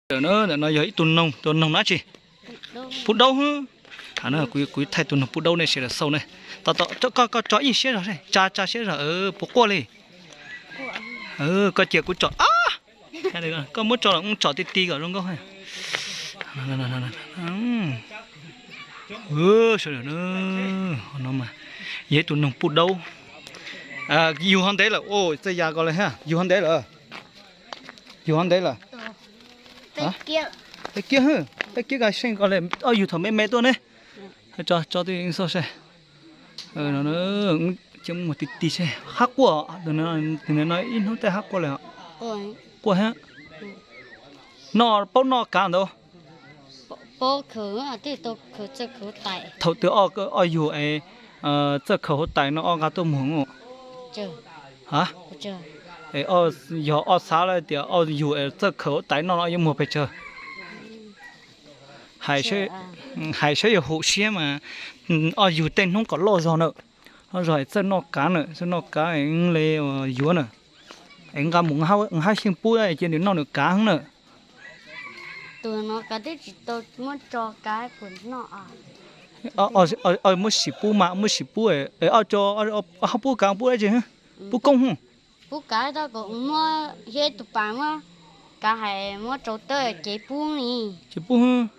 Ntawm no yog ib tug noog, tus noog no tsi? Pub daub hwb. Kuv thaij tus noog pub daub nej sawv daws xauj ne. Koj tso ib siab zog, tsa tsa siab zog, puas quaj li? Koj cia kuv tsom. Koj muab tso los tsom ti ti kom zoo nkauj. Sawv daws, no mas yog ib tug noog pub daub. Yug ho ntev lawm, txawj ya ko li thiab, yug ho ntev lawm. Yug ho ntev lawm. Peb kiab, peb kiab ko seej ko li, ob yug thaum me me tuaj ne. Tso tso twb xauj seb. Cia mus ti ti seb hab quaj, tus no ib hnub tej hab quaj li. Quaj thiab. Noj paub noj kav ntawd. Thaum twg ob yug es txawj khaws huab tais no ob nqa tuaj muag? Ha, yog ob xav lawm tias ob yug es txawj khaws huab tais noj no yuav muag pes tsawg? Hais saib yog hum siab mas ob yug tej hnub kom loj zog na, loj zog es txawj noj kav na, txawj noj kav li yuav na. Es nqa mus hab xyeej pub cia nws noj nws kav na. Muab sim pub mas muab sim pub, hab pub kav pub dab tsi? Pub koob hwb. Pub kav tab kom muab thiab tus pas muab kav hais muab rau tawb ces pub ni. Ces pub hwb.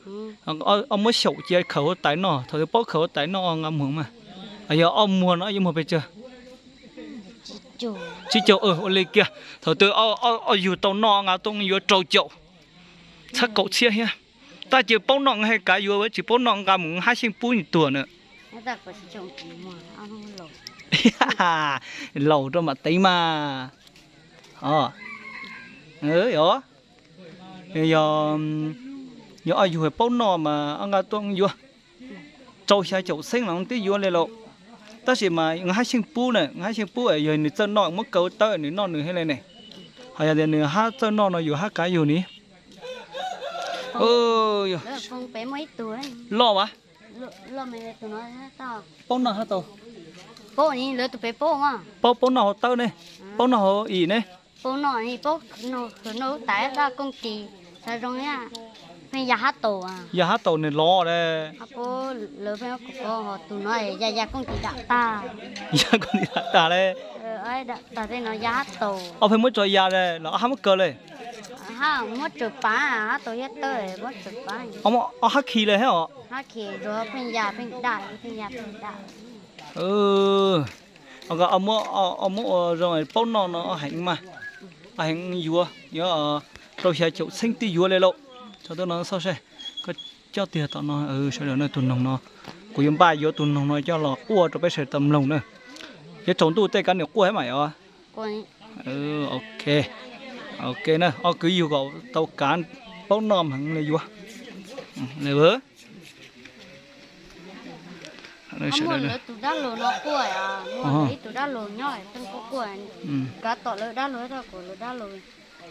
Ob muab xyaum cia khaws huab tais noj, thaum twg paub khaws huab tais noj nqa muag mas. Yog ob muag no yuav muag pes tsawg? Tsib caug, ua li kiag. Thaum twg ob yug tau noj nqa tuaj yuav rau caum, txhab kaum txhiab thiab. Tab sis paub noj nqa kav yuav, tsis paub noj nqa mus hab xyeej pub nws tuag na. Laus rau mam tev mas. Yog, yog ob yug paub noj mas ob nqa tuaj yuav rau xya caum txheeb los twb yuav li lauj. Tab sis mas nqa hab xyeej pub na, nqa hab xyeej pub yog nws txawj noj muab kaw tawb nws noj nws thiaj li ne. Ho yog tias nws hab txawj noj no yus hab kav yus ni. Loj as. Paub noj hab tau. Paub, paub noj hauv tawb ne, paub noj hauv im ne. Ya hab tau nws lov le. Ya koj nti dam tag le. Ob pheej muab tso ya le los ob hab muab kaw le. Ob hab khi le thiab os. Muab ua zoo paub noj no heev mas, heev yuav, yuav rau xya caum txheeb twb yuav li lauj. Tso tuaj no xauj seb, koj coj tiag tom no, sawv daws na, tus noog no, kuv yuav npaj yuav tus noog no coj los quaj rau peb sawv daws tau mloog na. Yuav tsaus ntuj tej kav nws quaj thiab mas os. Ok, ok na, ob kwv yug kom tau kav paub noj mas li yuav. Ib tug dab laug nyob, kav tom lawv dab laug,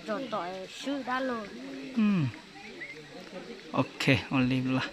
tom lawv dab laug, ok, ua li lawm.